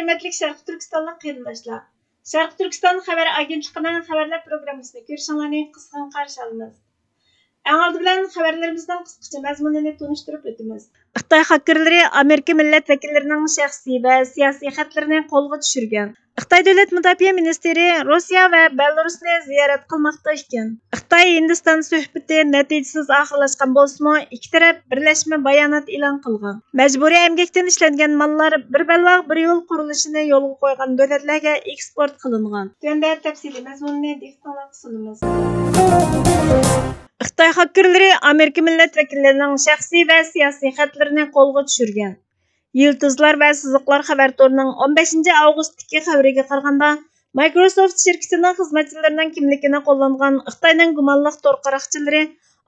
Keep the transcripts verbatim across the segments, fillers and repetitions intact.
ھۆرمەتلىك شەرقىي تۈركىستانلىق قېرىنداشلار! شەرقىي تۈركىستان خەۋەر ئاگېنتلىقىنىڭ خەۋەرلەر پروگراممىسىنى كۆرۈشۈڭلارنى قىزغىن قارشى ئالىمىز. ئەڭ ئالدى بىلەن خەۋەرلىرىمىزنىڭ قىسقىچە مەزمۇنىنى تونۇشتۇرۇپ ئۆتىمىز. خىتاي خاكېرلىرى ئامېرىكا مىللەت ۋەكىللىرىنىڭ شەخسىي ۋە سىياسىي خەتلىرىنى قولغا چۈشۈرگەن. خىتاي دۆلەت مۇداپىئە مىنىستىرى روسىيە ۋە بېلارۇسنى زىيارەت قىلماقتا ئىكەن. خىتاي ھىندىستان سۆھبىتى نەتىجىسىز ئاخىرلاشقان بولسىمۇ، ئىككى تەرەپ بىرلەشمە بايانات ئېلان قىلغان. مەجبۇرىي ئەمگەكتىن ئىشلەنگەن ماللار بىر بەلباغ، بىر يول قۇرۇلۇشىنى يولغا قويغان دۆلەتلەرگە ئېكسپورت قىلىنغان. تۆۋەندە تەپسىلىي مەزمۇنىنى دىققىتىڭلارغا سۇنىمىز. خىتاي خاكېرلىرى ئامېرىكا مىللەت ۋەكىللىرىنىڭ شەخسىي ۋە سىياسىي خەتلىرىنى قولغا چۈشۈرگەن. يىلتىزلار ۋە سىزىقلار خەۋەر تورىنىڭ ئون بەشىنچى ئاۋغۇستتىكى خەۋىرىگە قارىغاندا، مايكروسوفت شىركىتىنىڭ خىزمەتچىلىرىنىڭ كىملىكىنى قوللانغان خىتاينىڭ گۇمانلىق تور قاراقچىلىرى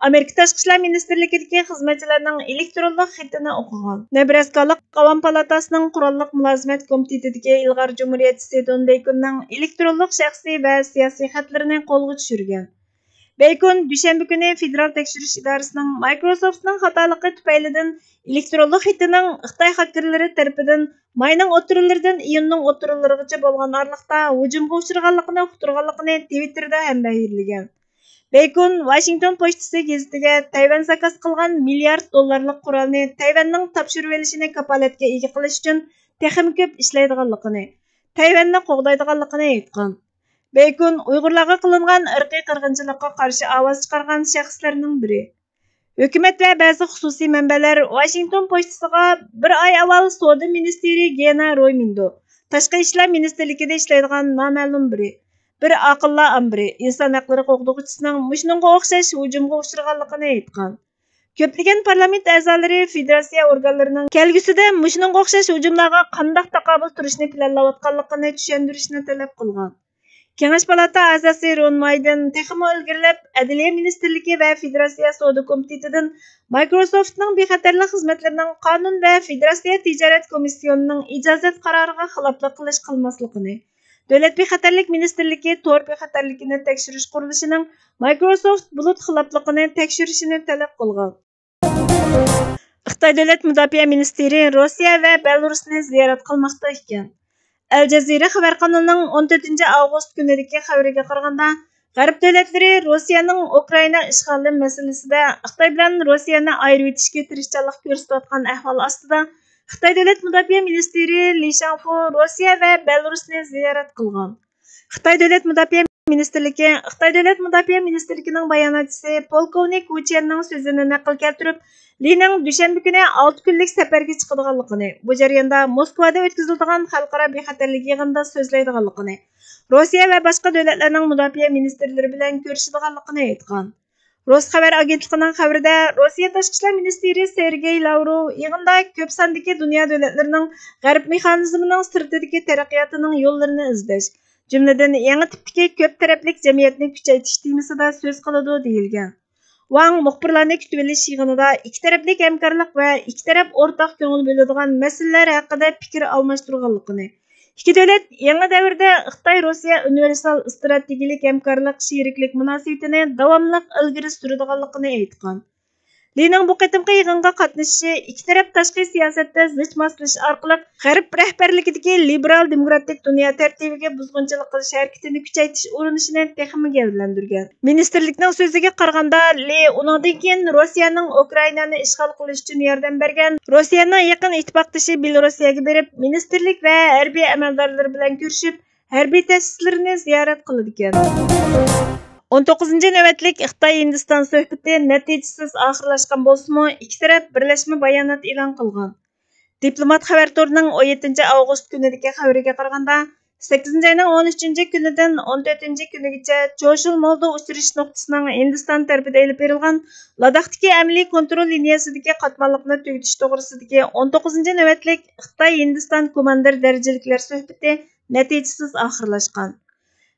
ئامېرىكا تاشقى ئىشلار مىنىستىرلىكىدىكى خىزمەتچىلەرنىڭ ئېلېكترونلۇق خېتىنى ئوقۇغان. نەبراسكالىق ئاۋام پالاتاسىنىڭ قوراللىق مۇلازىمەت كومىتېتىدىكى ئىلغار جۇمھۇرىيەتچىسى دون بېيكوننىڭ ئېلېكترونلۇق شەخسىي ۋە سىياسىي خەتلىرىنى قولغا چۈشۈرگەن. بېيكون دۈشەنبە كۈنى فېدېرال تەكشۈرۈش ئىدارىسىنىڭ مايكروسوفتنىڭ خاتالىقى تۈپەيلىدىن ئېلېكترونلۇق خېتىنىڭ خىتاي خاكېرلىرى تەرىپىدىن ماينىڭ ئوتتۇرىلىرىدىن ئىيۇننىڭ ئوتتۇرىلىرىغىچە بولغان ئارىلىقتا ھۇجۇمغا ئۇچرىغانلىقىنى ئۇقتۇرغانلىقىنى تىۋىتتېردا ھەمبەھىرلىگەن. بېيكون ۋاشىنگتون پوچتىسى گېزىتىگە تەيۋەن زاكاز قىلغان مىليارد دوللارلىق قورالنى تەيۋەننىڭ تاپشۇرۇۋېلىشىنى كاپالەتكە ئىگە قىلىش ئۈچۈن تېخىمۇ كۆپ ئىشلەيدىغانلىقىنى، تەيۋەننى قوغدايدىغانلىقىنى ئېيتقان. بېيكون ئۇيغۇرلارغا قىلىنغان ئىرقىي قىرغىنچىلىققا قارشى ئاۋاز چىقارغان شەخسلەرنىڭ بىرى. ھۆكۈمەت ۋە بەزى خۇسۇسىي مەنبەلەر ۋاشىنگتون پوچتىسىغا بىر ئاي ئاۋۋال سودا مىنىستىرى گېنا رويمىندو، تاشقى ئىشلار مىنىستىرلىكىدە ئىشلەيدىغان نامەلۇم بىرى، بىر ئاقىللار ئامبىرى، ئىنسان ھەقلىرى قوغدىغۇچىسىنىڭ مۇشۇنىڭغا ئوخشاش ھۇجۇمغا ئۇچرىغانلىقىنى ئېيتقان. كۆپلىگەن پارلامېنت ئەزالىرى فېدېراتسىيە ئورگانلىرىنىڭ كەلگۈسىدە مۇشۇنىڭغا ئوخشاش ھۇجۇملارغا قانداق تاقابىل تۇرۇشنى پىلانلاۋاتقانلىقىنى چۈشەندۈرۈشنى تەلەپ قىلغان. كېڭەش پالاتا ئەزاسى رون مايدىن تېخىمۇ ئىلگىرىلەپ، ئەدلىيە مىنىستىرلىكى ۋە فېدېراتسىيە سودا كومىتېتىدىن مايكروسوفتنىڭ بىخەتەرلىك خىزمەتلىرىنىڭ قانۇن ۋە فېدېراتسىيە تىجارەت كومىسسىيونىنىڭ ئىجازەت قارارىغا خىلاپلىق قىلىش قىلماسلىقىنى، دۆلەت بىخەتەرلىك مىنىستىرلىكى تور بىخەتەرلىكىنى تەكشۈرۈش قۇرۇلۇشىنىڭ مايكروسوفت بۇلۇت خىلاپلىقىنى تەكشۈرۈشىنى تەلەپ قىلغان. خىتاي دۆلەت مۇداپىئە مىنىستىرى روسىيە ۋە بېلارۇسنى زىيارەت قىلماقتا ئىكەن. ئەل جەزىرە خەۋەر قانىلىنىڭ ئون تۆتىنچى ئاۋغۇست كۈنىدىكى خەۋىرىگە قارىغاندا، غەرب دۆلەتلىرى روسىيەنىڭ ئۇكرائىنا ئىشغالى مەسىلىسىدە خىتاي بىلەن روسىيەنى ئايرىۋېتىشكە تىرىشچانلىق كۆرسىتىۋاتقان ئەھۋال ئاستىدا، خىتاي دۆلەت مۇداپىئە مىنىستىرى لى شاڭفۇ روسىيە ۋە بېلارۇسنى زىيارەت قىلغان. خىتاي دۆلەت مۇداپىئە مىنىستىرلىكى، خىتاي دۆلەت مۇداپىئە مىنىستىرلىكىنىڭ باياناتچىسى پولكوۋنىك ۋۇ چيەننىڭ سۆزىنى نەقىل كەلتۈرۈپ، لىنىڭ دۈشەنبە كۈنى ئالتە كۈنلۈك سەپەرگە چىقىدىغانلىقىنى، بۇ جەرياندا موسكۋادا ئۆتكۈزۈلىدىغان خەلقئارا بىخەتەرلىك يىغىنىدا سۆزلەيدىغانلىقىنى، روسىيە ۋە باشقا دۆلەتلەرنىڭ مۇداپىئە مىنىستىرلىرى بىلەن كۆرۈشىدىغانلىقىنى ئېيتقان. روس خەۋەر ئاگېنتلىقىنىڭ خەۋىرىدە، روسىيە تاشقى ئىشلار مىنىستىرى سېرگېي لاۋروۋ يىغىندا كۆپ ساندىكى دۇنيا دۆلەتلىرىنىڭ غەرب مېخانىزمىنىڭ سىرتىدىكى تەرەققىياتىنىڭ يوللىرىنى ئىزدەش، جۈملىدىن يېڭى تىپتىكى كۆپ تەرەپلىك جەمئىيەتنى كۈچەيتىش تېمىسىدا سۆز قىلىدۇ، دېيىلگەن. ۋاڭ مۇخبىرلارنى كۈتۈۋېلىش يىغىنىدا ئىككى تەرەپلىك ھەمكارلىق ۋە ئىككى تەرەپ ئورتاق كۆڭۈل بۆلىدىغان مەسىلىلەر ھەققىدە پىكىر ئالماشتۇرغانلىقىنى، ئىككى دۆلەت يېڭى دەۋردە خىتاي-روسىيە ئۇنىۋېرسال ئىستراتېگىيەلىك ھەمكارلىق شېرىكلىك مۇناسىۋىتىنى داۋاملىق ئىلگىرى سۈرىدىغانلىقىنى ئېيتقان. لىنىڭ بۇ قېتىمقى يىغىنغا قاتنىشىشى ئىككى تەرەپ تاشقى سىياسەتتە زىچ ماسلىشىش ئارقىلىق غەرب رەھبەرلىكىدىكى لىبېرال دېموكراتىك دۇنيا تەرتىپىگە بۇزغۇنچىلىق قىلىش ھەرىكىتىنى كۈچەيتىش ئۇرۇنۇشىنى تېخىمۇ گەۋدىلەندۈرگەن. مىنىستىرلىكنىڭ سۆزىگە قارىغاندا، لى ئۇنىڭدىن كېيىن روسىيەنىڭ ئۇكرائىنانى ئىشغال قىلىش ئۈچۈن ياردەم بەرگەن روسىيەنىڭ يېقىن ئىتتىپاقدىشى بېلورۇسىيەگە بېرىپ، مىنىستىرلىك ۋە ھەربىي ئەمەلدارلىرى بىلەن كۆرۈشۈپ، ھەربىي تەسىسلىرىنى زىيارەت قىلىدىكەن. ئون توققۇزىنچى نۆۋەتلىك خىتاي-ھىندىستان سۆھبىتى نەتىجىسىز ئاخىرلاشقان بولسىمۇ، ئىككى تەرەپ بىرلەشمە بايانات ئېلان قىلغان. دىپلومات خەۋەر تورىنىڭ ئون يەتتىنچى ئاۋغۇست كۈنىدىكى خەۋىرىگە قارىغاندا، سەككىزىنچى ئاينىڭ ئون ئۈچىنچى كۈنىدىن ئون تۆتىنچى كۈنىگىچە چوشۇل مولدو ئۇچرىشىش نۇقتىسىنىڭ ھىندىستان تەرىپىدە ئېلىپ بېرىلغان لاداختىكى ئەمەلىي كونترول لىنىيەسىدىكى قاتماللىقنى تۈگىتىش توغرىسىدىكى ئون توققۇزىنچى نۆۋەتلىك خىتاي-ھىندىستان كوماندىر دەرىجىلىكلەر سۆھبىتى نەتىجىسىز ئاخىرلاشقان.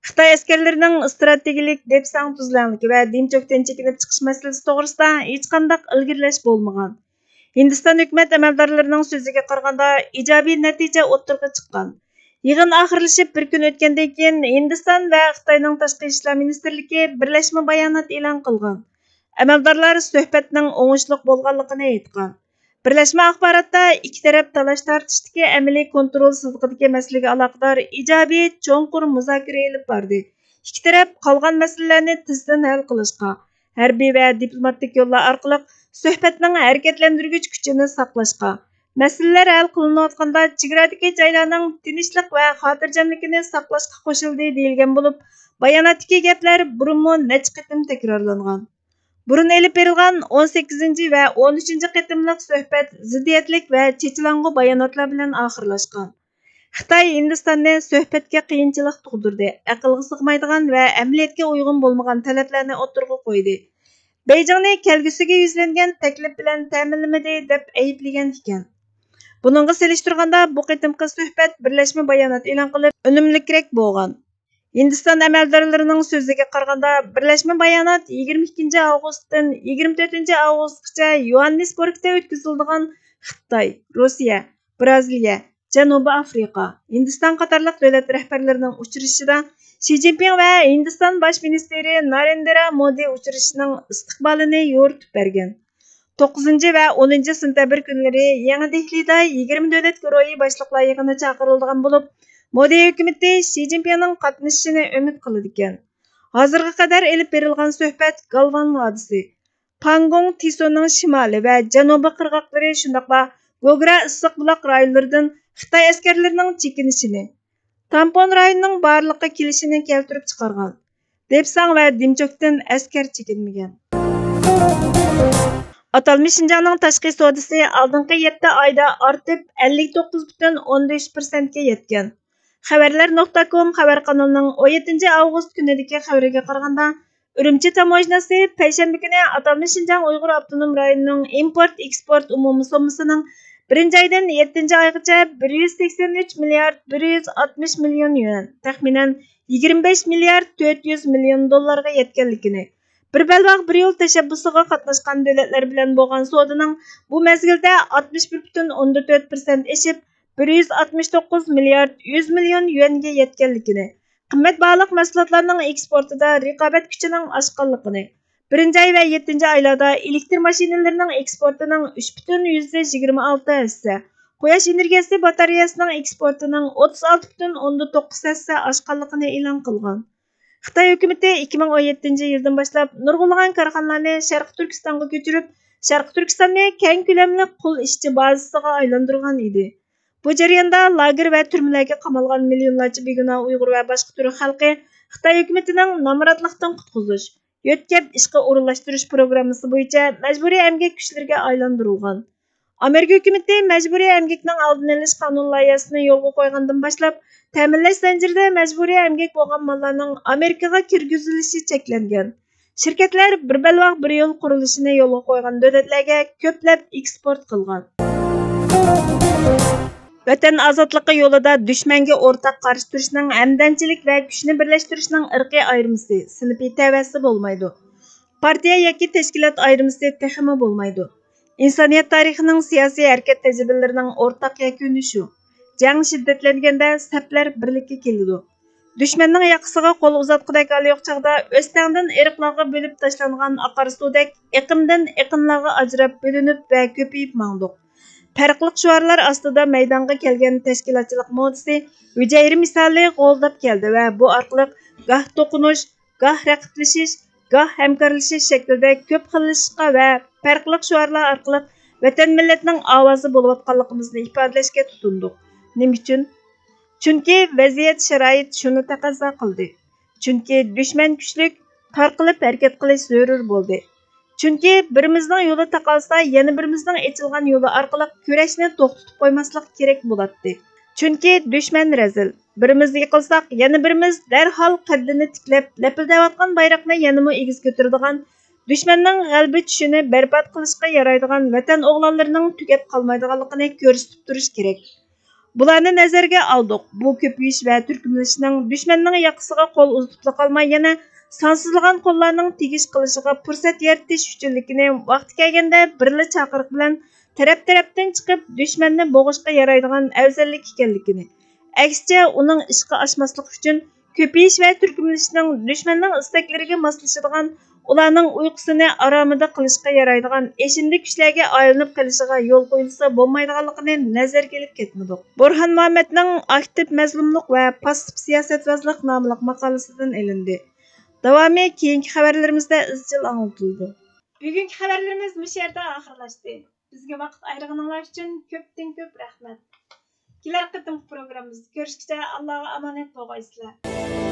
خىتاي ئەسكەرلىرىنىڭ ئىستراتېگىيەلىك دېپساڭ تۈزلەڭلىكى ۋە دىمچوكتىن چېكىنىپ چىقىش مەسىلىسى توغرىسىدا ھېچقانداق ئىلگىرىلەش بولمىغان. ھىندىستان ھۆكۈمەت ئەمەلدارلىرىنىڭ سۆزىگە قارىغاندا، ئىجابىي نەتىجە ئوتتۇرىغا چىققان. يىغىن ئاخىرلىشىپ بىر كۈن ئۆتكەندىن كېيىن، ھىندىستان ۋە خىتاينىڭ تاشقى ئىشلار مىنىستىرلىكى بىرلەشمە بايانات ئېلان قىلغان. ئەمەلدارلار سۆھبەتنىڭ ئوڭۇشلۇق بولغانلىقىنى ئېيتقان. بىرلەشمە ئاخباراتتا ئىككى تەرەپ تالاش-تارتىشتىكى ئەمەلىي كونترول سىزىقىدىكى مەسىلىگە ئالاقىدار ئىجابىي، چوڭقۇر مۇزاكىرە ئېلىپ باردى. ئىككى تەرەپ قالغان مەسىلىلەرنى تېزدىن ھەل قىلىشقا، ھەربىي ۋە دىپلوماتىك يوللار ئارقىلىق سۆھبەتنىڭ ھەرىكەتلەندۈرگۈچ كۈچىنى ساقلاشقا، مەسىلىلەر ھەل قىلىنىۋاتقاندا چېگرادىكى جايلارنىڭ تىنچلىق ۋە خاتىرجەملىكىنى ساقلاشقا قوشۇلدى، دېيىلگەن بولۇپ، باياناتتىكى گەپلەر بۇرۇنمۇ نەچچە قېتىم تەكرارلانغان. بۇرۇن ئېلىپ بېرىلغان ئون سەككىزىنچى ۋە ئون ئۈچىنچى قېتىملىق سۆھبەت زىددىيەتلىك ۋە چېچىلاڭغۇ باياناتلار بىلەن ئاخىرلاشقان. خىتاي ھىندىستاننى سۆھبەتكە قىيىنچىلىق تۇغدۇردى، ئەقىلگە سىغمايدىغان ۋە ئەمەلىيەتكە ئۇيغۇن بولمىغان تەلەپلەرنى ئوتتۇرىغا قويدى. بېيجىڭنى كەلگۈسىگە يۈزلەنگەن تەكلىپ بىلەن تەمىنلىمىدى، دەپ ئەيىبلىگەن ئىكەن. بۇنىڭغا سېلىشتۇرغاندا، بۇ قېتىمقى سۆھبەت بىرلەشمە بايانات ئېلان قىلىپ، ئۈنۈملۈكرەك بولغان. ھىندىستان ئەمەلدارلىرىنىڭ سۆزىگە قارىغاندا، بىرلەشمە بايانات يىگىرمە ئىككىنچى ئاۋغۇستتىن يىگىرمە تۆتىنچى ئاۋغۇستقىچە يوھاننېسبورگدا ئۆتكۈزۈلىدىغان خىتاي، روسىيە، بىرازىلىيە، جەنۇبىي ئافرىقا، ھىندىستان قاتارلىق دۆلەت رەھبەرلىرىنىڭ ئۇچرىشىشىدا شى جىنپىڭ ۋە ھىندىستان باش مىنىستىرى نارېندرا مودى ئۇچرىشىشىنىڭ ئىستىقبالىنى يورۇتۇپ بەرگەن. توققۇزىنچى ۋە ئونىنچى سېنتەبىر كۈنلىرى يېڭى دېھلىدا يىگىرمە دۆلەت گۇرۇھى باشلىقلار يىغىنى چاقىرىلىدىغان بولۇپ، مودى ھۆكۈمىتى شى جىنپىڭنىڭ قاتنىشىشىنى ئۈمىد قىلىدىكەن. ھازىرغا قەدەر ئېلىپ بېرىلغان سۆھبەت گالۋان ۋادىسى، پاڭگوڭ تىسۇنىڭ شىمالى ۋە جەنۇبىي قىرغاقلىرى، شۇنداقلا گوگرا ئىسسىق بۇلاق رايونلىرىدىن خىتاي ئەسكەرلىرىنىڭ چېكىنىشىنى، تامپون رايونىنىڭ بارلىققا كېلىشىنى كەلتۈرۈپ چىقارغان. دېپساڭ ۋە دىمچوكتىن ئەسكەر چېكىنمىگەن. ئاتالمىش شىنجاڭنىڭ تاشقى سودىسى ئالدىنقى يەتتە ئايدا ئارتىپ، ئەللىك توققۇز پۈتۈن ئوندىن ئۈچ پىرسەنتكە يەتكەن. خەۋەرلەر نۇقتا كوم خەۋەر قانىلىنىڭ ئون يەتتىنچى ئاۋغۇست كۈنىدىكى خەۋىرىگە قارىغاندا، ئۈرۈمچى تاموژنىسى پەيشەنبە كۈنى ئاتالمىش شىنجاڭ ئۇيغۇر ئاپتونوم رايونىنىڭ ئىمپورت ئېكسپورت ئومۇمىي سوممىسىنىڭ بىرىنچى ئايدىن يەتتىنچى ئايغىچە بىر يۈز سەكسەن ئۈچ مىليارد بىر يۈز ئاتمىش مىليون يۈەن، تەخمىنەن يىگىرمە بەش مىليارد تۆت يۈز مىليون دوللارغا يەتكەنلىكىنى، بىر بەلباغ بىر يول تەشەببۇسىغا قاتناشقان دۆلەتلەر بىلەن بولغان سودىنىڭ بۇ مەزگىلدە ئاتمىش بىر پۈتۈن ئوندىن تۆت پىرسەنت ئېشىپ، بىر يۈز ئاتمىش توققۇز مىليارد يۈز مىليون يۈەنگە يەتكەنلىكىنى، قىممەت باھالىق مەھسۇلاتلارنىڭ ئېكسپورتىدا رىقابەت كۈچىنىڭ ئاشقانلىقىنى، بىرىنچى ئاي ۋە يەتتىنچى ئايلاردا ئېلېكتر ماشىنىلىرىنىڭ ئېكسپورتىنىڭ ئۈچ پۈتۈن يۈزدە يىگىرمە ئالتە ھەسسە، قۇياش ئېنېرگىيەسى باتارېيەسىنىڭ ئېكسپورتىنىڭ ئوتتۇز ئالتە پۈتۈن ئوندىن توققۇز ھەسسە ئاشقانلىقىنى ئېلان قىلغان. خىتاي ھۆكۈمىتى ئىككى مىڭ ئون يەتتىنچى يىلدىن باشلاپ نۇرغۇنلىغان كارخانىلارنى شەرقىي تۈركىستانغا كۆچۈرۈپ، شەرقىي تۈركىستاننى كەڭ كۆلەملىك قۇل ئىشچى بازىسىغا ئايلاندۇرغان ئىدى. بۇ جەرياندا لاگېر ۋە تۈرمىلەرگە قامالغان مىليونلارچە بىگۇناھ ئۇيغۇر ۋە باشقا تۈرك خەلقى خىتاي ھۆكۈمىتىنىڭ نامراتلىقتىن قۇتقۇزۇش، يۆتكەپ ئىشقا ئورۇنلاشتۇرۇش پروگراممىسى بويىچە مەجبۇرىي ئەمگەك كۈچلىرىگە ئايلاندۇرۇلغان. ئامېرىكا ھۆكۈمىتى مەجبۇرىي ئەمگەكنىڭ ئالدىنى ئېلىش قانۇن لايىھەسىنى يولغا قويغاندىن باشلاپ، تەمىنلەش زەنجىرىدە مەجبۇرىي ئەمگەك بولغان ماللارنىڭ ئامېرىكىغا كىرگۈزۈلۈشى چەكلەنگەن. شىركەتلەر بىر بەلباغ بىر يول قۇرۇلۇشىنى يولغا قويغان دۆلەتلەرگە كۆپلەپ ئېكسپورت قىلغان. ۋەتەن ئازادلىقى يولىدا دۈشمەنگە ئورتاق قارشى تۇرۇشنىڭ، ھەمدەمچىلىك ۋە كۈچنى بىرلەشتۈرۈشنىڭ ئىرقىي ئايرىمىسى، سىنىپىي تەۋەسى بولمايدۇ. پارتىيە ياكى تەشكىلات ئايرىمىسى تېخىمۇ بولمايدۇ. ئىنسانىيەت تارىخىنىڭ سىياسىي ھەرىكەت تەجرىبىلىرىنىڭ ئورتاق يەكۈنى شۇ. جەڭ شىددەتلەنگەندە سەپلەر بىرلىككە كېلىدۇ. دۈشمەننىڭ ياقىسىغا قول ئۇزاتقۇدەك ھالى يوق چاغدا ئۆستەڭدىن ئېرىقلارغا بۆلۈپ تاشلانغان ئاقار سۇدەك ئېقىمدىن ئېقىنلارغا ئاجراپ بۆلۈنۈپ ۋە كۆپىيىپ ماڭدۇق. پەرقلىق شوئارلار ئاستىدا مەيدانغا كەلگەن تەشكىلاتچىلىق مودېلى ھۈجەيرە مىسالى غولداپ كەلدى ۋە بۇ ئارقىلىق گاھ توقۇنۇش، گاھ رەقىبلىشىش، گاھ ھەمكارلىشىش شەكلىدە كۆپ خىللىشىشقا ۋە پەرقلىق شوئارلار ئارقىلىق ۋەتەن مىللەتنىڭ ئاۋازى بولۇۋاتقانلىقىمىزنى ئىپادىلەشكە تۇتۇندۇق. نېمە ئۈچۈن؟ چۈنكى ۋەزىيەت شارائىت شۇنى تەقەززا قىلدى. چۈنكى دۈشمەن كۈچلۈك، تارقىلىپ ھەرىكەت قىلىش زۆرۈر بولدى. چۈنكى بىرىمىزنىڭ يولى تاقالسا، يەنە بىرىمىزنىڭ ئېچىلغان يولى ئارقىلىق كۈرەشنى توختىتىپ قويماسلىق كېرەك بولاتتى. چۈنكى دۈشمەن رەزىل. بىرىمىز يىقىلساق، يەنە بىرىمىز دەرھال قەددىنى تىكلەپ، لەپىلدەۋاتقان بايراقنى يەنىمۇ ئېگىز كۆتۈرىدىغان، دۈشمەننىڭ غەلىبە چۈشىنى بەربات قىلىشقا يارايدىغان ۋەتەن ئوغلانلىرىنىڭ تۈگەپ قالمايدىغانلىقىنى كۆرسىتىپ تۇرۇش كېرەك. بۇلارنى نەزەرگە ئالدۇق. بۇ كۆپىيىش ۋە تۈركۈملىشىشنىڭ دۈشمەننىڭ ياقىسىغا قول ئۇزىتىپلا قالماي، يەنە سانسىزلىغان قوللارنىڭ تېگىش قىلىشىغا پۇرسەت يارىتىش ئۈچۈنلۈكىنى، ۋاقتى كەلگەندە بىرلا چاقىرىق بىلەن تەرەپ-تەرەپتىن چىقىپ، دۈشمەننى بوغۇشقا يارايدىغان ئەۋزەللىك ئىكەنلىكىنى، ئەكسىچە، ئۇنىڭ ئىشقا ئاشماسلىقى ئۈچۈن كۆپىيىش ۋە تۈركۈملىشىشنىڭ دۈشمەننىڭ ئىستەكلىرىگە ماسلىشىدىغان ئۇلارنىڭ ئۇيقۇسىنى ئارامىدا قىلىشقا يارايدىغان ئېشىندى كۈچلەرگە ئايلىنىپ قېلىشىغا يول قويۇلسا بولمايدىغانلىقىنى نەزەرگە ئېلىپ كەتمىدۇق. بۇرھان مۇھەممەدنىڭ ئاكتىپ مەزلۇملۇق ۋە پاسسىپ سىياسەتۋازلىق ناملىق ماقالىسىدىن ئېلىندى. داۋامى كېيىنكى خەۋەرلىرىمىزدە ئىزچىل ئاڭلىتىلىدۇ. بۈگۈنكى خەۋەرلىرىمىز مۇشۇ يەردە ئاخىرلاشتى. بىزگە ۋاقىت ئايرىغىنىڭلار ئۈچۈن كۆپتىن كۆپ رەھمەت. كېلەر قېتىمقى پروگراممىمىزدا كۆرۈشكىچە ئاللاغا ئامانەت بولغايسىلەر.